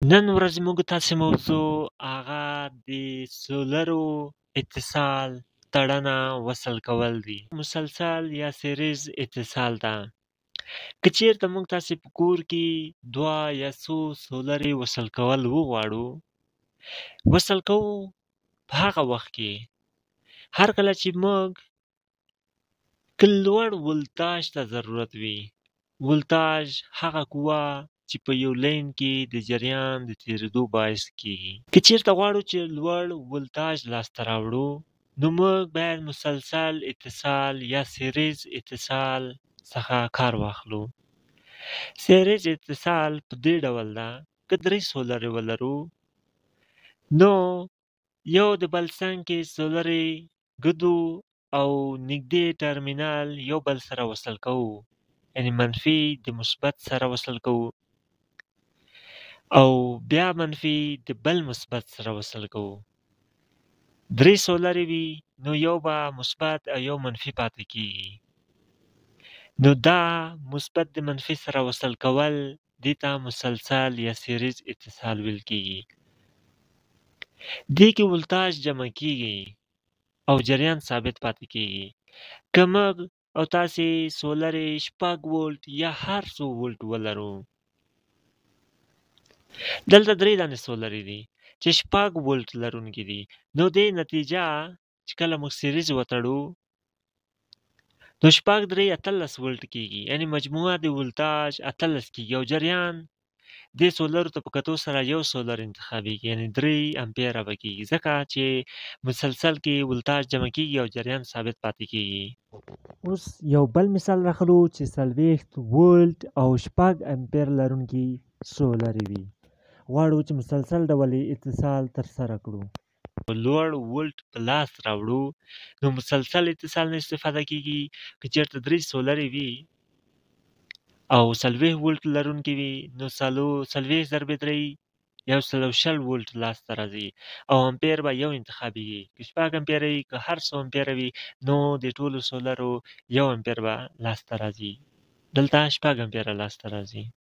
نن ورځ موږ تاسې موضوع هغه د سولرو اتصال تړنه وصل کول دي. مسلسل یا سیریز اتصال ده. که چیرته موږ تاسې په کور کې دوه یا څو سولرې وصل کول وغواړو، وصل کوو په هغه وخت کې هر کله چې موږ که لوړ ولتاژ ته ضرورت وي. ولتاژ هغه قوه چې په یو لین کې د جریان د تیریدو باعث کیږي. که چیرته غواړو چې لوړ ولتاژ لاسته راوړو، نو موږ باید مسلسل اتصال یا سیریز اتصال څخه کار واخلو. سیریز اتصال په دې ډول ده، که درې سولرې ولرو، نو یو د بل څنګ کې سولرې ږدو او نږدې ټرمینل یو بل سره وصل کوو، یعنی منفي د مثبت سره وصل کوو او بیا منفي د بل مثبت سره وصل کوو. درې سولرې وي، نو یو به مثبت او یو منفي پاتې کیږي. نو دا مثبت د منفي سره وصل کول دې ته مسلسل یا سیریز اتصال ویل کیږي. دې کې ولتاژ جمع کیږي او جریان ثابت پاتې کیږي. که موږ او تاسې سولرې 6 ولټ یا هر څو ولټ ولرو، دلته درې دانې سولرې دي چې 6 ولټ لرونکي دي، نو دې نتیجه چې کله موږ سیریز وتړو نو 6 3 18 ولټ کیږي، یعنی مجموعه د ولتاژ 18 کیږي او جریان دې سولرو ته په کتو سره یو سولر انتخابیږي، یعنی 3 امپیره به کیږي، ځکه چې مسلسل کې ولتاژ جمع کیږي او جریان ثابت پاتې کیږي. اوس یو بل مثال راخلو چې 40 ولټ او 6 امپیر لرونکي سولرې وي، غواړو چې مسلسل ډول یې اتصال ترسره کړو. لوړ ولټ په لاس راوړو نو مسلسل اتصال نه استفاده کیږي. که چیرته درې سولرې وي او 40 ولټ لرونکي وي، نو 40 ضرب 3 120 ولټ لاسته راځي او امپیر به یو انتخابیږي. که 6 امپیر وي، که هر څو امپیر وي، نو د ټولو سولرو 1 امپیر به لاسته راځي. دلته 6 امپیره لاسته راځي.